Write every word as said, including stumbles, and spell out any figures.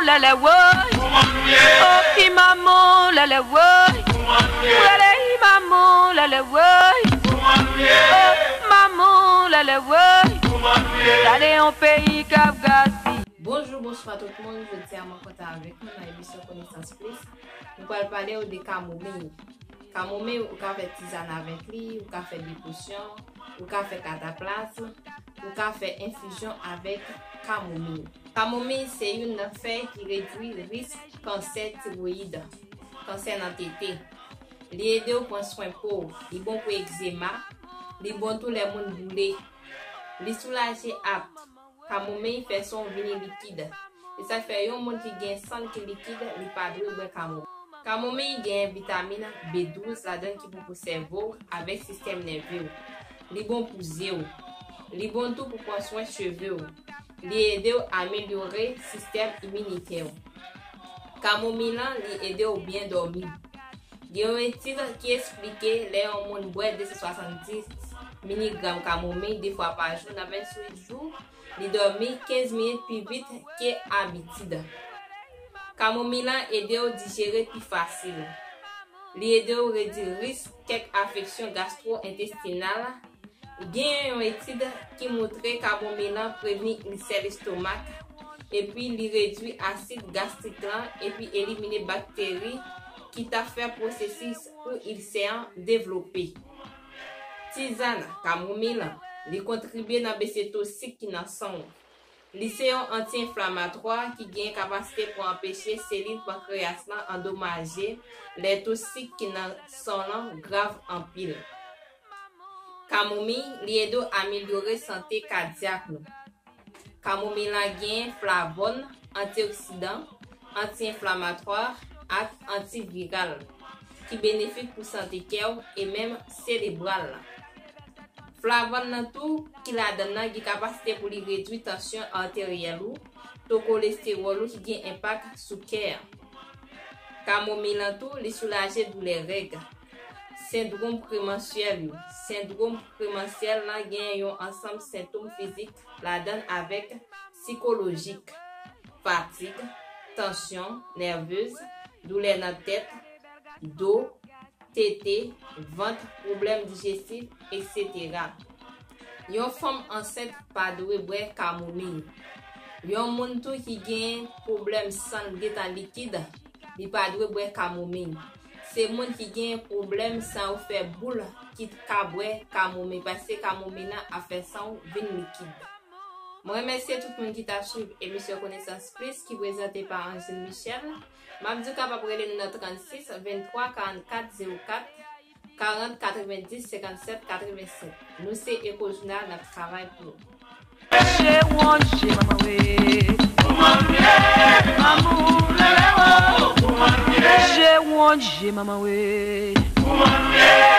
Lèlè woy. Oh, i manman lèlè woy. Prele i manman lèlè woy. Oh, manman lèlè woy. Gade yon peyi k ap gaspiye. Bonjou, bonswa tout moun. Jodi a mwen kontan avèk nou nan emisyon Konesans Plis. Nou pral pale w de kamomiy. Kamomiy, ou ka fè tizàn avèk li, ou ka fè deposyon, ou ka fè kataplas, ou ka fè enfizyon avèk kamomiy. Kamomiy se youn nan fèy ki redwi risk kansè tiwoyid, kansè nan tete. Li ede w pran swen po w, li bon pou egzema, li bon tou lè moun boule. Li soulaje at. Kamomiy fè san w vini likid. E sa fè yon moun ki gen san l ki likid, li pa dwe bwè kamomiy. Kamomiy gen vitamin B douz ladan l ki bon pou sèvo w avèk sistèm nève w. Li bon pou zye w. Li bon tou pou pran swen cheve w. Li ede w amelyore sistèm iminitè w. Kamomiy lan, li ede w byen dòmi. Gen yon etid ki esplike lè yon moun bwè de san swasanndis miligram kamomiy de fwa pa jou nan venntuit jou, li dòmi kenz minit pi vit ke abitid. Kamomiy lan ede w dijere pi fasil. Li ede w redwi risk kèk afeksyon gastwo-entestinal. Gen yon etid ki montre kamomiy lan prevni ilsè lestomak, epi li redwi asid gastrik lan, epi elimine bakteri ki ta fè pwosesis pou ilsè an devlope. Tizàn kamomiy lan, li kontribye nan bese toksik ki nan san w. Li se yon anti-enflamatwa ki gen kapasite pou anpeche selil pankreyas lan andomaje lè toksik ki nan san w lan grav anpil. Kamomiy, li ede w amelyore sante kadyak nou. Kamomiy la gen flavòn, antioksidan, anti-enflamatwa ak antiviral ki benefik pou sante kè w e menm selebral la. Flavòn nan tou ki ladan l nan gen kapasite pou li redwi tansyon arteryèl ou, to kolestewòl ou ki gen enpak sou kè a. Kamomiy lan tou, li soulaje doulè règ. Sendwòm premanstrèl yo. Sendwòm premanstrèl lan gen yon ansanm sentòm fizik ladan l avèk sikolojik, fatig, tansyon nèvez, doulè nan tèt, do, tete, vant, pwoblèm dijestif, etsetera. Yon fanm ansent pa dwe bwè kamomiy. Yon moun tou ki gen pwoblèm san l gentan likid, li pa dwe bwè kamomiy. Se moun ki gen pwoblèm san yo fè boul ki ka bwè kamomiy, paske kamomiy lan ap fè san w vin likid. Mwen remèsye tout moun ki t ap swiv emisyon Konesans Plis ki prezante pa Angel Michel. M ap di w kapab rele nou nan trannsis venntwa karannkat zewo kat karant katrevendis senkannsèt katrevensenk. Nou se Echo Jounal, n ap travay pou ou. Je won't je mama we. Amour lele wo. Je won't je mama we.